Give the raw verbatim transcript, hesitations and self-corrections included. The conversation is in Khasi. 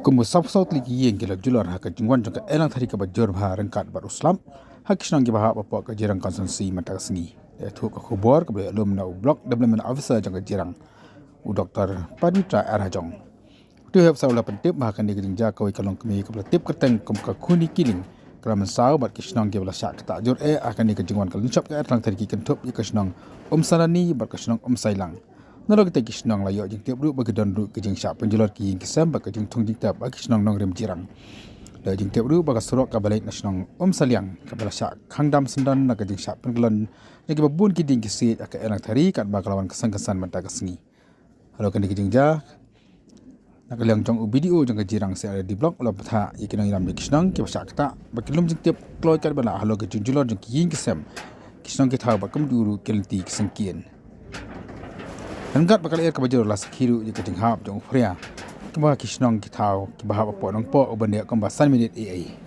Kumba sawphew saw tylli ki ïing ki la julor ha ka jingwan jong ka Ailangthari kaba jur bha ryngkat bad u slap ha ki shnong kiba hap hapoh ka Jirang Constituency mynta ka sngi. Ïathuh ka khubor kaba la ïalum na u Block Development Officer jong ka Jirang, u Doktor Padmitra R Hajong. Uto u hep sa u la pyntip ba ha kane ka jingjia kawei ka longkmie kaba la tip kyrteng kum ka Khuni Kiling ka la mynsaw bad ki shnong kiba la shah ktah jur eh ha kane ka jingwan ka lynshop ka Ailangthari, ki kynthup ïa ka shnong Umsanani bad ka shnong Umsailang. Nalor kita ki shnong la ïoh jingtip ruh ba ki don ruh ki jingshah pynjulor ki ïing ki sem bad ka jingthung jingtep ha ki shnong nongrim Jirang. La ïoh jingtip ruh ba ka surok kaba leit na shnong Umsaliang kaba la shah khang dam syndon na ka jingshah pynkyllon jong kiba bun ki dieng ki siej ha ka Ailangthari katba ka la wan ksan ksan mynta ka sngi. Halor kane ka jingjia, na ka liang jong u B D O jong ka Jirang C R D Block u la bthah ïa ki nongïalam jong ki shnong kiba shah ktah ba kin lum jingtip kloi katba lah halor ka jingjulor jong ki ïing ki sem, ki shnong ki thaw bad kumjuh ruh ki lynti ki syngkien. Ryngkat bad ka lyer kaba jur la sakhi ruh ïa ka jinghap jong u phria kumba ki shnong ki thaw kiba hap hapoh Nongpoh uba neh kumba san minit eiei.